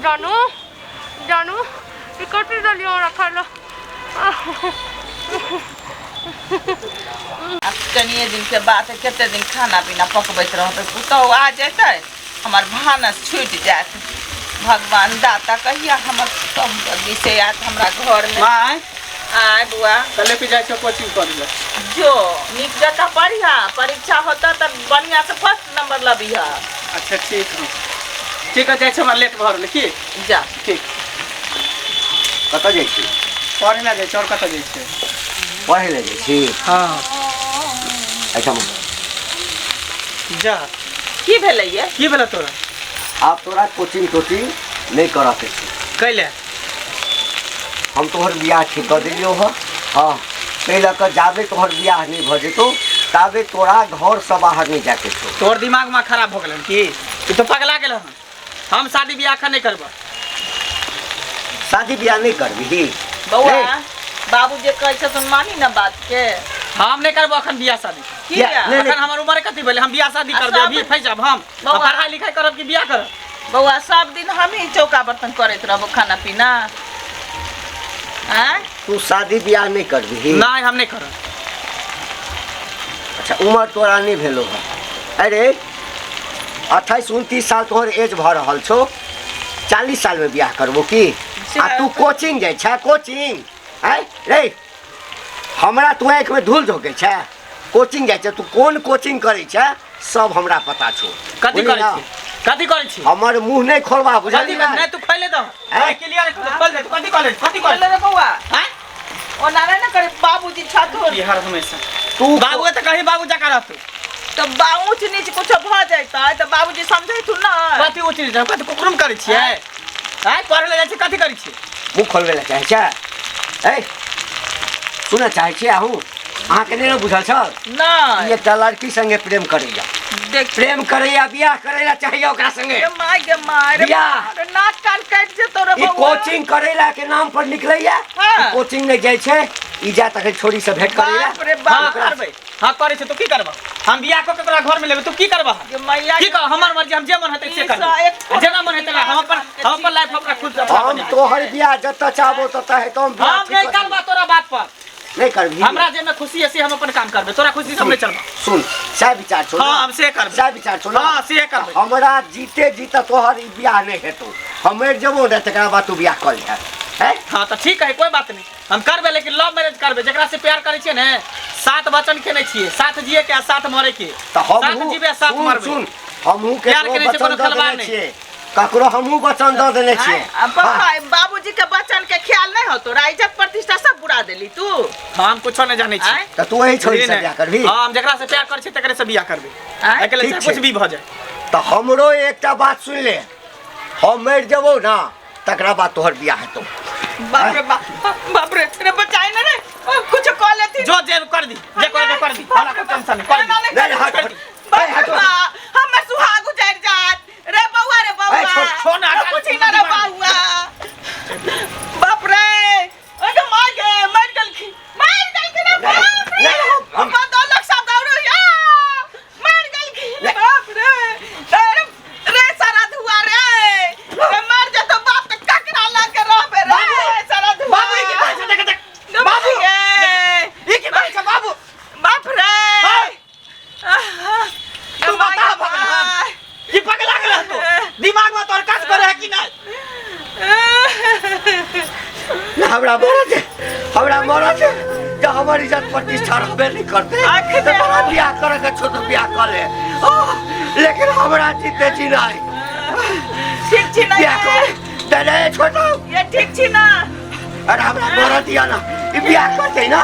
जानू जानू ई कथी देलियै हमरा खाय लए। आब कनिए दिनके बात है, कते दिन खाना पीना पकबैत रहबै। पुतहु आ जेतै, हमर भानस छूटि जायत। भगवान दाता, कहिया हमर पुतहु जल्दी से आयत हमरा घरमे। माय। आय बुआ। कल के जाइ छौ कोचिंग पढ़ ले। जो, नीक जकाँ पढ़िहा, परीक्षा होतऽ तऽ बढ़िआँ से फर्स्ट नंबर लबिहा। अच्छा ठीक है, ठीक है, जाइ छी, हमरा लेट भऽ रहल की। जा। ठीक। कतऽ जाइ छी? पढ़े लए जाइ छी, आओर कतऽ जाइ छियै? पढ़े लए जाइ छी? हँ। एहिठाम जा। की भेलै ये? की भेलै तोरा? आब तोरा कोचिंग तोचिंग नहि करऽ के छै। कैले? हम तोहर बियाह ठीक कऽ देलियौ हँ। हँ, ताहि लऽ कऽ जाबे तोहर बियाह नहि भऽ जेतौ ताबे तोरा घरसँ बाहर नहि जायके छौ। तोहर दिमाग में खराब भऽ गेलन की? ई तो पगला गेल हन। हम शादी बियाह एखन नहि करब। शादी बियाह नहि करबिही? बौआ। नहि। बाबू जे कहै छथुन, मानी ने बात के। हम नहि करबो एखन बियाह शादी। किया? नहि, नहि। एखन हमर उमर कथी भेलै? हम बियाह शादी आ करबै? सब- अभी फँसि जायब हम। बौआ। हम पढ़ाइ लिखाइ करब कि बियाह करब? बौआ, सब दिन हमही चौका बर्तन करैत रहबो, खाना पीना, आँय? तू शादी बियाह नहि करबिही? नहि, हम नहि करब। अच्छा, उमर तोरा नहि भेलो हँ। अरे, 28 29 साल तोहर एज भऽ रहल छौ, 40 सालमे बियाह करबो की? आ तू कोचिंग जाइ छै कोचिंग? आँय रे, हमरा तू आँखिमे धूल झोंकै छै? कोचिंग जाइ छै तू? कोन कोचिंग करै छै, सब हमरा पता छौ। कथी बुझली करै ना? छी? कथी करै छी? हमर मुँह नहि खोलबा, कथी बुझली ना? नहि, तू खोले दह। आँय? क्लियर खोल दे। तू कथी कॉलेज, कथी बोले कॉलेज? रे बौआ। आँय? ओना नहि ने करे, बाबूजी छथुन। बिहार हमेशा तू बाबू तऽ कहीं बाबू जकाँ रहतौ। तऽ बा ऊँच नीच कुछो भऽ जैतै तऽ बाबूजी समझैथुन ने। कथी ऊँच नीच? कथी कुकुरम करै छियै? आँय, पढ़ै लए जाइ छियै, कथी करै छियै? मुँह खोलबै लए चाहै छै? ए, सुनऽ चाहै छियै अहूँ? अहाँके नहि ने बुझल छल? नहि। ई एकटा लड़की संगे प्रेम करैया। देख। प्रेम करैया, बियाह करैला चाहैया ओकरा संगे। गे माय, गे माय रे। बियाह। रे, नाक कान काटि जेतौ रे ई बौआ। कोचिंग करैला के नाम पर निकलैया। हाँ। ई कोचिंग नहि जाइ छै, ई जा तखन छोरी से भेंट करैला। बाप रे हाँ। बाप। करबै, हाँ, करै छै। तू की करबह? हम बियाह कऽ के तोरा घर में लेबै, तू की करबह? गे मैया। की कह? हमर मर्जी, हम जे मन हेतै से ई करबै। सँ एक आ जेना मन हेतै ना, हम अपन लाइफ अपना खुद से अपना हम बनेबै। तोहर बियाह जतऽ चाहबो ततऽ हेतौ, हम बियाह हम ठीक नहि कऽ देबौ। करबा तोरा बात पर। नहि करबही? हमरा जेमे खुशी है से हम अपन काम करबै, तोरा खुशी से हम नहि चलबा। सुन, सएह विचार छौ ना? हाँ, हम से करबै। सएह विचार छौ ना? हाँ, से करबै। हमरा जीते जीते तोहर ई बियाह नहि हेतौ। हम मरि जेबो ने, तकरा बाद तू बियाह कऽ लिहे हैं। हाँ तऽ ठीक है, कोई बात नहीं, हम करबै, लेकिन लव मैरिज करबै। जेकरा से प्यार करै छियै ने, सात वचन केने छियै, साथ जिए के आ साथ मरे के। तऽ साथ हमहूँ जीबे आ साथ सुन मरबै। सुन, हमहूँ प्यार केकरो केने छै, वचन कोनो दऽ खिलवाड़ देने नहि। छियै? ककरो हमहूँ वचन दऽ देने छियै? आँय, आ पप्पा, बाबूजी के वचन के ख्याल नहीं हो तोरा? इज्जत प्रतिष्ठा सब बुरा देली तू। हम कुछो नहीं जानै छी। आँय? तऽ तू एही छोरी बुझली से ने? बियाह करबही? हाँ, हम जेकरा से प्यार करै छियै तकरे से बियाह करबै। आँय? एहिके लेल ठीक चाहे छै। कुछ भी भऽ जाए। तऽ हमरो एकटा बात सुनि ले, हम मरि जेबौ ना, तकरा बाद तोहर बियाह हेतौ। बाप रे बाप, बाप रे, रे बचाई ना रे, कुछ कह लेती। जो जे कर दी, जे कर दे कर दी, हमरा कोई टेंशन नहीं, कर दी। नहीं, नहीं, हट, हट। बाप रे हट, हट। बाप, हमर सुहाग उजड़ जात रे बौआ, रे बौआ। ए, छोड़, छोड़ ना, हटा, कुछ ना रे बौआ, बाप रे, ओए गे मार गे, मर गेलखिन, मर गेलखिन रे, बाप रे। नहीं, हम- हम 2 लाख सब दौड़ो या, मर गेलखिन। नहीं। बाप रे, रे रे, सारा धुआ रे, रे मर जतो बाप के ककरा लग के रहबे रे सारा धुआ। बाबू, ई की कहै छै? देख देख। बाबू गे। ई की कहै छै बाबू? बाप रे। हाय, तू बता भगवान, ई पगला गेल तू? दिमाग में तोहर काज करे है कि नहीं? ना, हमरा मरत है, हमरा मरत है जे हमर इज्जत प्रतिष्ठा रहबे नहीं करते। आँखि तऽ में- तोरा बियाह करे के छौ तऽ बियाह कर ले। आह, लेकिन हमरा जीते जी नहीं। ठीक छी ना? बियाह कर तऽ नहीं छोड़ो। ये ठीक छी ना? अरे, हमरा मरऽ दिअ ना, ई बियाह करतै ना,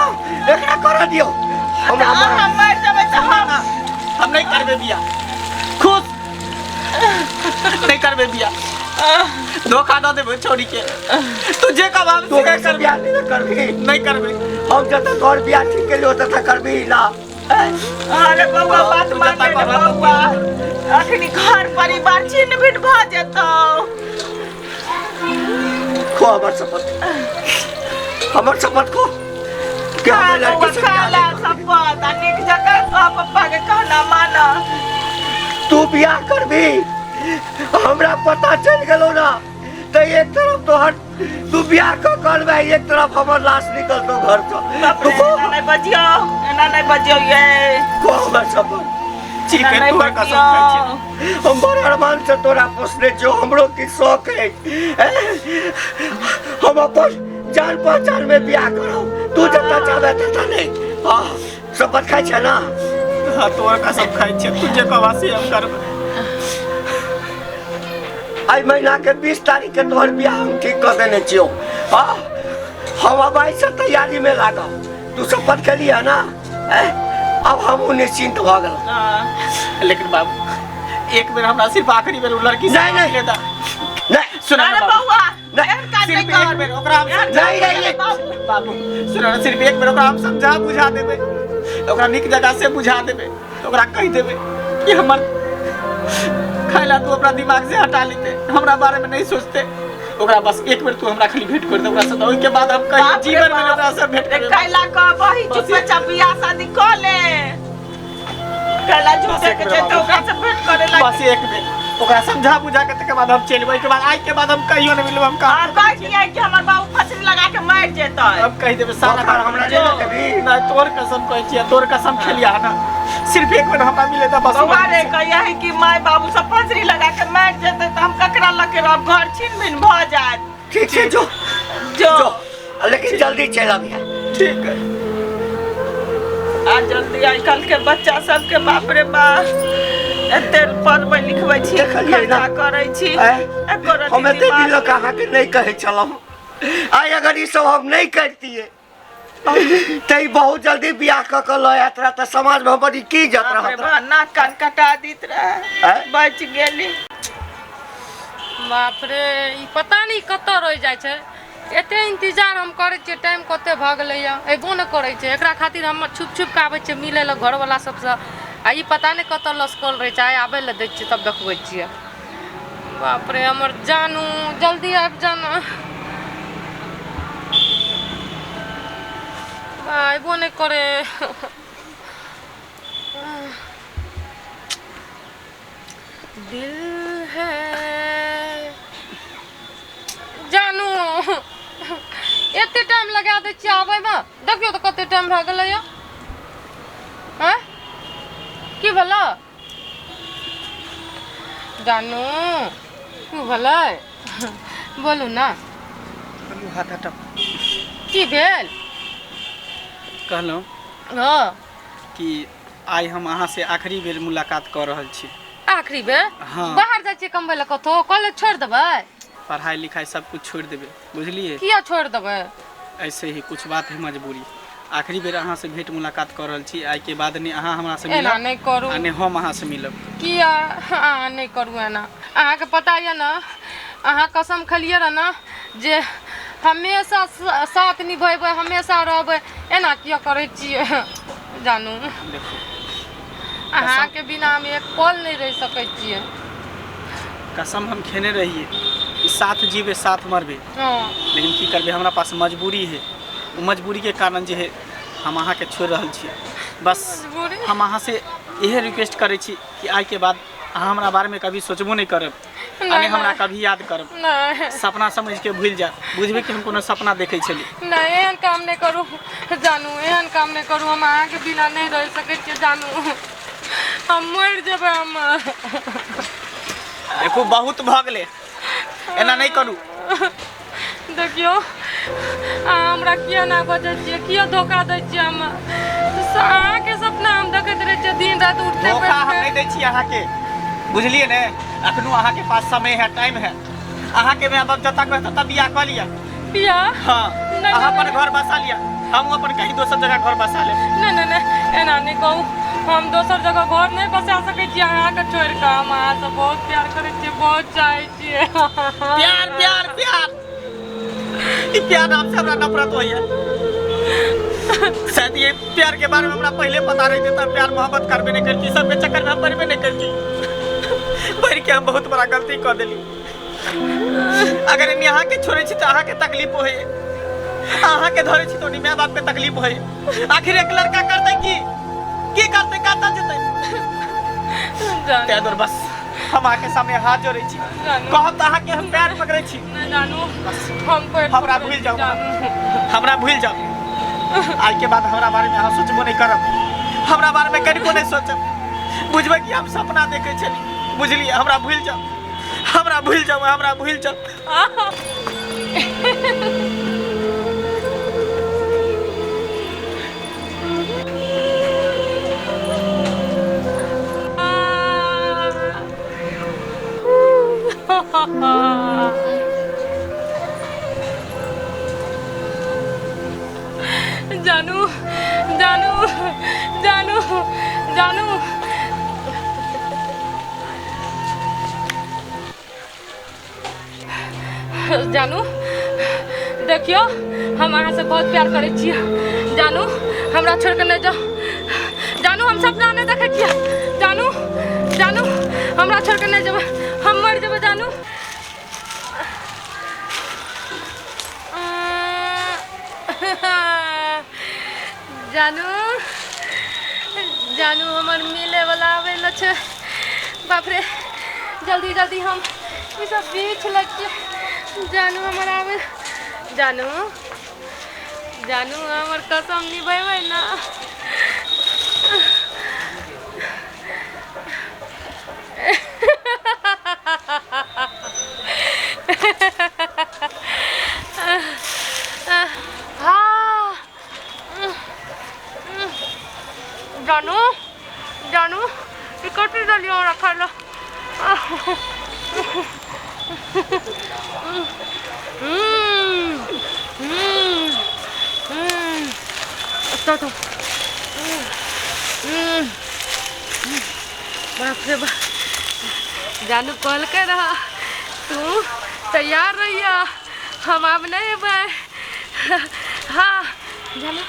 एकरा करऽ दियौ हमरा। अहाँ मरऽ। मर जेबै तऽ हम हम नहीं करबे बियाह, खुश नहीं करबे बियाह। धोखा दऽ देबै छोरी के। तू जे कहब हम तू से ओकरा से करबै। बियाह नहीं ने करबही? नहीं करबे। हम जतऽ तोहर बियाह ठीक केलियौ ततऽ करबही ना? अरे बौआ, बात तू मान जतऽ ले कहबह। बौआ, अखनी घर परिवार छिन्न भिन्न भऽ जेतौ। खो हमर शपथ, हमर शपथ खो कि खा हम बौआ, लड़की से खा बियाह ला नहीं करबी। शपथ, आ नीक जकाँ कह, पप्पा के कहना माना। तू बियाह करबी, हमरा पता चल गेलो ना, तऽ एक तरफ तोहर तू बियाह कऽ करबै, एक तरफ हमर लाश निकलतौ घर सँ। बाप रे, एना नहि बजियौ, एना नहि बजियौ ये। को हमर शपथ ठीक है, नहि तोहर कसम खाइ छियौ। हम बड़ अरमान से तोरा पोसने छियौ, हमरो की शौक है। हम अपन जान पहचान में बियाह करब, तू जतऽ चाहबे ततऽ नहि। हाँ, शपथ खाइ छै ना? हाँ, तोहर कसम खाइ छियौ, तू जे कहबा से हम करबै। एहि महीना के 20 तारीख के तोहर बियाह हम ठीक कऽ देने छियौ। हाँ, हम अब आइसँ तैयारी में लागब। तू शपथ खेलिह ना? अब हमहूँ निश्चिंत भऽ गेलहुँ। लेकिन बाबू, एक बेर हमरा सिर्फ आखिरी बेर उ लड़की से नहीं, नहीं। मिले दा। नहीं। सुना ना अरे बाबू। बउआ, नहीं। एहन काज सिर्फ नहि कर। एक बेर ओकरा हम एहन नहीं, नहीं, नहीं। बाबू सुना ना, सिर्फ एक बेर ओकरा हम समझा बुझा देबै, ओकरा नीक जगह से बुझा देबै, ओकरा कहि देबै कि हमर खाइला तू अपना दिमाग से हटा लेते, हमरा बारे में नहीं सोचते। ओकरा बस एक बेर तू हमरा खाली भेंट कर दे ओकरा से, ओहिके बाद हम कहियो बाप रे जीवन में बाप। ओकरा से भेंट रे करबै। कैला कहबही, बस चुपे चाप बियाह शादी कऽ ले। कैला बस झूठे एक के बेर जेतै बाबू। ओकरा से भेंट करे लागी। बस एक बेर ओकरा समझा बुझा के तकर बाद हम चलि, ओहिके बाद आइ के बाद हम कहियो नहीं मिलबै। हम कहाँ आ कह दियै कि हमर बाबू फसरी लगा के मरि जेतै। हम कहि देबै सारा बोखार हमरा नहि ने देबही? नहीं, तोर कसम कहै छियै, तोर कसम खेलिया ना, सिर्फ एक बेर हमरा मिले तऽ बस। बौआ रे, कहिया है कि माय बाबू सब फसरी लगा के मरि जेतै तऽ हम ककरा लऽ के रहब? घर छिन भिन भऽ जायत। ठीक छै, जो। जो। जो, लेकिन जल्दी चलि अबिहे। ठीक है। आ जल्दी आइ काल्हि के बच्चा सबके, बाप रे बाप, एते पढ़बै लिखबै छी, देखलियै ना? खर्चा करै छी, आँय? एको रत्ती हम एते दिन दिमाग लऽ अहाँके नहि कहै छलहुँ। आइ अगर ई सब हम नहि करितियै तऽ ई बहुत जल्दी बियाह कऽ कऽ लऽ आयत रहत, तऽ समाजमे हमर ई की इज्जत बाप रे रहत? बा, नाक कान कटा दैत रहे। आँय? बचि गेली। बाप रे, ई पता नहि कतऽ रहि जाइ छै। एते इंतजार हम करै छियै, टाइम कते भऽ गेलैया, अयबो नहि करै छै। एकरा खातिर हम छुप छुप कऽ आबै छियै मिलै लए घरवला सबसँ, आ ई पता नहि कतऽ लसकल रहै छै। आइ आबै लए दै छियै तब देखबै छियै। बाप रे, हमर जानू, जल्दी आबि जाना। अयबो नहि करे। दिल है जानू, एते टाइम लगा दै छियै आबैमे। देखियौ तऽ कते टाइम भए गेलैया। आँय, की भेलै जानू? की भेलै? बोलू ना। हाथ हटाउ। की भेल? कहलहुँ हँ कि आइ हम अहाँ से आखिरी बेर मुलाकात कऽ रहल छी। आखिरी बेर? हाँ। बाहर जाइ छियै कमबै लए कतहु? कॉलेज छोड़ि देबै? पढ़ाई लिखाई सब कुछ छोड़ देबै, बुझलिए? किया छोड़ि देबै? ऐसे ही कुछ बात है, मजबूरी। आखिरी बेर अहाँ से भेंट मुलाकात कऽ रहल छी। आइ के बाद ने अहाँ हमरा से एना मिलब नहि करू। आ ने हम अहाँ से मिलब। किया अहाँ नहि करू एना? अहाँके पता यऽ ने, अहाँ कसम खेलियै रह ने जे हमेशा साथ निभेबै, हमेशा रहबै। एना किया करै छियै जानू? देखू, अहाँके बिना हम एक पल नहि रहि सकै छियै। कसम हम खेने रहिए कि साथ जीवे साथ मरबे। हँ। लेकिन की करबै, हमरा पास मजबूरी है। ओ मजबूरी के कारण जे है हम अहाँके छोड़ि रहल छी बस। मजबूरी? हम अहाँ से इहे रिक्वेस्ट करै छी कि आइ के बाद अहाँ हमरा बारे में कभी सोचबो नहीं करब आ नहि हमरा कभी याद करब। नहि। सपना समझ के भूलि जायब, बुझबै कि हम कोनो सपना देखै छली। नहि, एहन काम नहि करू जानू, एहन काम नहि करू। हम अहाँके बिना नहि रहि सकै छियै जानू, हम मरि जेबै हम। देखू, बहुत भऽ गेलै, एना नहि करू। देखियौ, अहाँ हमरा किया ना बजै छियै? किया धोखा दै छियै? हम अहाँके सपना हम देखैत रहै छियै दिन राति उठते धोखा हम बैठते। नहि दै छी अहाँके, बुझलियै ने? अखनो अहाँके पास समय है, टाइम है। अहाँके माय बाप जतऽ कहत ततऽ बियाह कऽ लिअ। बियाह? हाँ। नहि, अहाँ नहि, अपन घर बसा लिअ, हम अपन कहीं दोसर जगह घर बसा लेब। नहि नहि नहि, एना नहि कहू। हम दोसर जगह घर नहि बसा सकै छियै अहाँके छोड़ि कऽ। हम अहाँसँ बहुत प्यार करै छियै, बहुत चाहै छियै। प्यार, प्यार, प्यार, ई प्यार नाम से हमरा नफरत होइया। शायद ये प्यार के बारे में हमरा पहले पता रहते तो प्यार मोहब्बत करबे नहीं करती, सबके चक्कर में हम पड़बे नहीं करती। बढ़ के हम बहुत बड़ा गलती कर दिली। अगर एनी अहाँके छोड़ै छी तऽ अहाँके तकलीफ होइए, अहाँके धरै छी तऽ ओनी माय बाप के तकलीफ होइए। आखिर एक लड़का करतै की? की करतै? कतऽ जेतै? जानू। तै दुआरे बस हम अहाँके सामने हाथ जोड़ै छी। जानू। कहब तऽ अहाँके हम पैर पकड़ै छी। नहि जानू, हम कोइ हमरा भूलि जाउ। जानू। हमरा भूलि जाउ। आइ के बाद हमरा बारे में अहाँ सोचबो नहीं करब, हमरा बारे में कनिको नहीं सोचब। बुझबै कि हम सपना देखै छली, बुझलियै? हमरा भूलि जाउ, हमरा भूलि जाउ, हमरा भूलि जाउ। जानू, जानू, जानू, जानू। जानू, देखियो हम अहाँ से बहुत प्यार करै छियै। जानू, हमरा छोड़ के नहीं जाओ। जानू, हम सपना नहीं देखै छियै। जानू, जानू, हमरा छोड़ के नहीं जेबै, हम मर जेबै। जानू, जानू, जानू, हमर मिले वाला आबै लए छै। बाप रे, जल्दी जल्दी हम ई सब बीछ लै छियै। जानू हमर आबै। जानू, जानू, हमर कसम निभेबै ना? हाँ जानू, जानू, ई कथी देलियै हमरा खाय लए? तो बाप रे बाप, जानू कहलकै रह तू तैयार रहिया, हम आब नहीं अबै। हाँ जानू,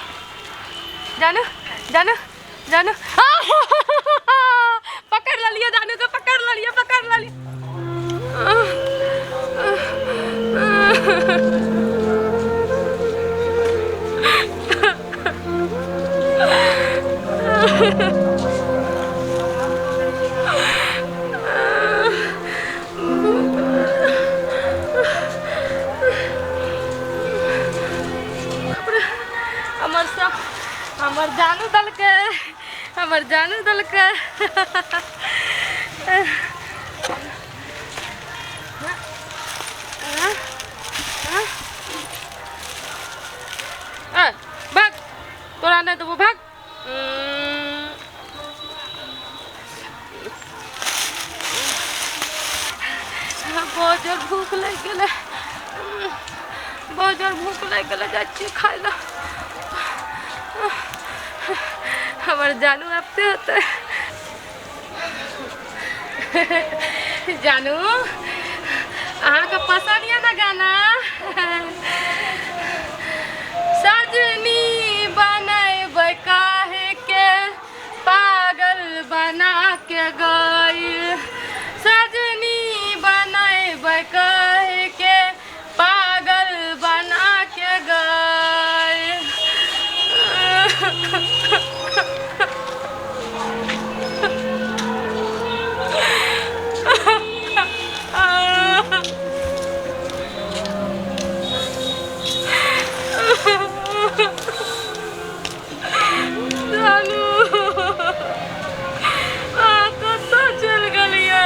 जानू, जानू, जानू, पकड़ लेलियै जानू के, पकड़ लेलियै, पकड़ लेलियै। हमर सब, हमर जानू दलकै, हमर जानू दलकै। ए, भाग, तोरा नहीं देबो, भाग। बहुत जोर भूख लागि गेलै, बहुत जोर भूख लागि गेलै, जाइ छियै खाय लए। हमर जानू आबिते होतै। जानू, अहाँके पसन्द यऽ ने गाना? सजनी बनेबै काहे के पागल बना के गइल, सजनी बनेबै काहे के पागल बना के गइल। जानू, अहाँ कतऽ चलि गेलियै?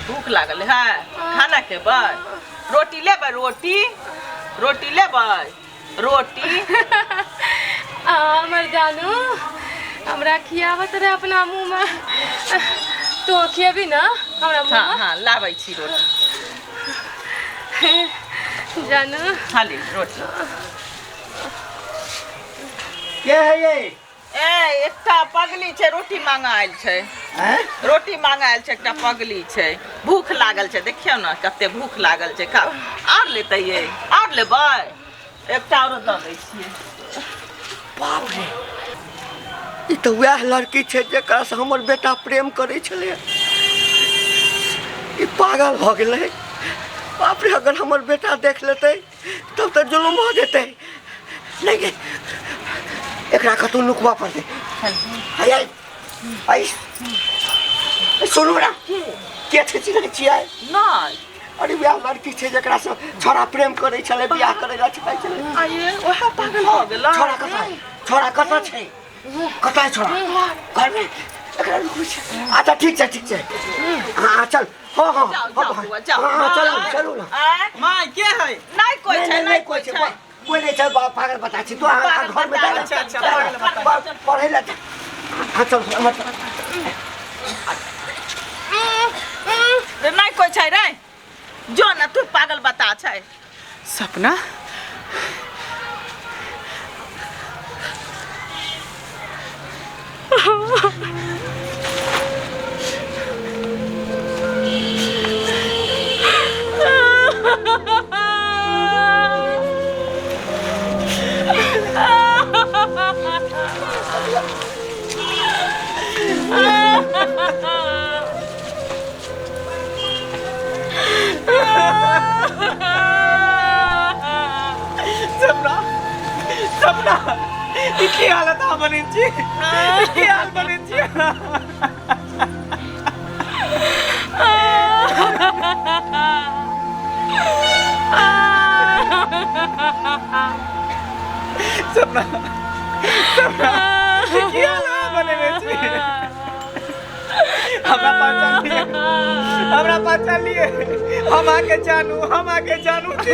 भूख लागल है, खाना खेबै? रोटी लेबै? रोटी, रोटी लेबै? रोटी। आ, हमर जानू हमरा खियाबत रहे अपना मुँह में, तू खियेबी ना हमरा मुँह हाँ में? हाँ, लाबै छी रोटी। जानू। हाँ, ले रोटी। के है ये? ए, एकटा पगली छै, रोटी मांगा आयल छै। हैं? रोटी मांगे आयल छै एकटा पगली छै, भूख लागल छै, देखियौ ने कते भूख लागल छै। खा आर लेतै ये, आर लेबै, एकटा आरो दऽ दै छियै। बाप रे, ई तऽ वएह लड़की छै जकरा से हमर बेटा प्रेम करै छलै। ई पागल भऽ गेलै। बाप रे, अगर हमर बेटा देख लेतै तब तऽ जुलुम भऽ जेतै। नहीं गे, एकरा कतहु नुकबऽ पड़तै। हाय हाय, सुनू ना, के छै चिन्है छियै? नहि। अरे वएह लड़की छै जकरा से छोड़ा प्रेम करै छलै, बियाह करै लए चाहै छलै। आये वएह पागल भऽ गेलै। छोड़ा कतऽ? छोड़ा कतऽ छै? कतऽ है छोड़ा? घरमे। एकरा रुकू छै। अच्छा ठीक छै, ठीक छै। हाँ चल। हाँ हाँ जाओ जाओ जाओ। हाँ चलू चलू ना। माय के है? नहीं कोई छै, नहीं कोई छै, कोई नहीं छै। पागल बता छी तू। अहाँ घर में जा। अच्छा अच्छा, पागल बता। पढ़ै लए जा। हाँ चल मत। रे नहीं कोई छै रे, जो ना तू पागल बता छै। सपना सपना, सपना, ई की हालत अहाँ बनेने छी? ई की हाल बनेने छी? सपना, सपना, ई की हाल अहाँ बनेने छी? हमरा पहचान लिए, हमरा पहचान लिए। हम आके जानू, हम आके जानू छी।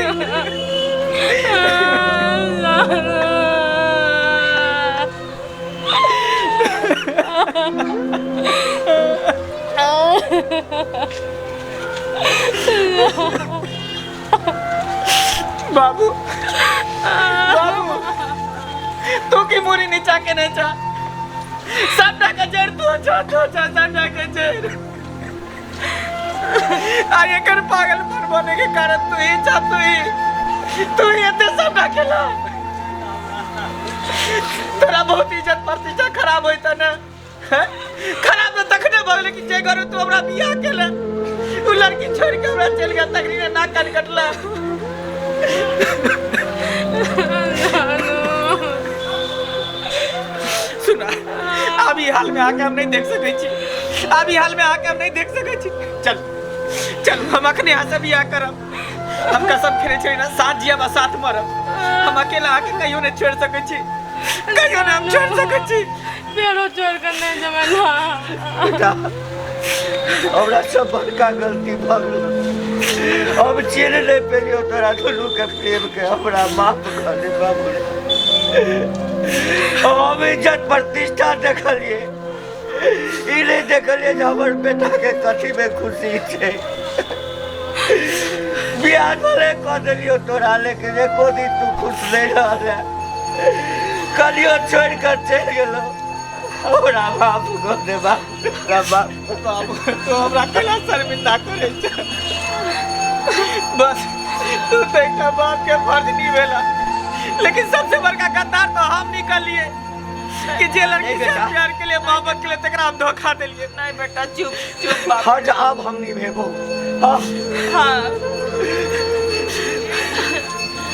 बाबू, बाबू, तू की मुरी नीचा के नहीं जा, सबटा के जड़ तू जा, तू जा सबटा के जड़। आ एकर पागलपन बने के कारण तू ही जा, तू ही एते सबटा केला। तोरा बहुत इज्जत प्रतिष्ठा खराब होइता ना? खराब तो तखने भऽ गेलै कि जे घरे तू हमरा बियाह केले, उ लड़की छोड़ के हमरा चलि गेल, तखनी ने नाक कान कटला। सुना, अब ई हाल में आके हम नहीं देख सकै छी, अब ई हाल में आके हम नहीं देख सकै छी। चल चल, हम अखने यहाँ से बियाह करब। हम कसम खेने छी ना, साथ जियब आ साथ मरब। हम अकेला आके कहियो नहीं छोड़ सकै छी, कहियो नहीं हम छोड़ सकै छी। फेरो छोड़ के नहीं जेबै ना। बेटा, हमरा सब बड़का गलती भऽ गेल। हम चिन्ह नहीं पेलियो तोरा दुनू के प्रेम के। हमरा माफ कर दे बाबू। हम इज्जत प्रतिष्ठा देखलिए, ई नहीं देखलिए जे हमर बेटा के कथी में खुशी छै। बियाह भले कऽ देलियो तोरा, लेकिन एको दिन तू खुश नहीं रहले। कलियो छोड़ कर चलि गेलो। हमरा माफ कर दे बाबू, हमरा माफ। बाबू, तू हमरा केना शर्मिंदा करै छै? बस तू तो एकटा बाप के फर्ज निभेला, लेकिन सबसे बड़का गद्दार तो हम निकलिए कि जे लड़की से प्यार के लिए, मोहब्बत के लिए, तकरा हम धोखा देलिए। नहीं बेटा, चुप चुप बाबू। फर्ज अब हम निभेबो। हाँ हाँ,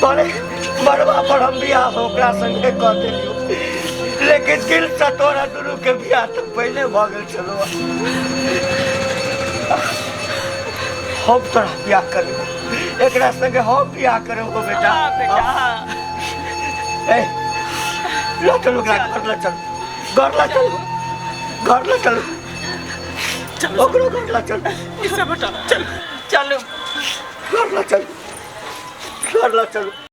बड़े बड़वा पर हम बियाह ओकरा संगे कऽ देलियो, लेकिन दिल से तोरा दुनू के बियाह तऽ पहिले भऽ गेल छलो। हम तोरा बियाह करबो, एकरा संगे हम बियाह करबो बेटा। हाँ बेटा, हाँ। ए, लो चलो ओकरा घर लऽ चलू, घर लऽ चलू, घर लऽ चलू, ओकरो घर लऽ चलू, ई सब बेटा चल चलू घर लऽ चलू, घर लऽ चलू।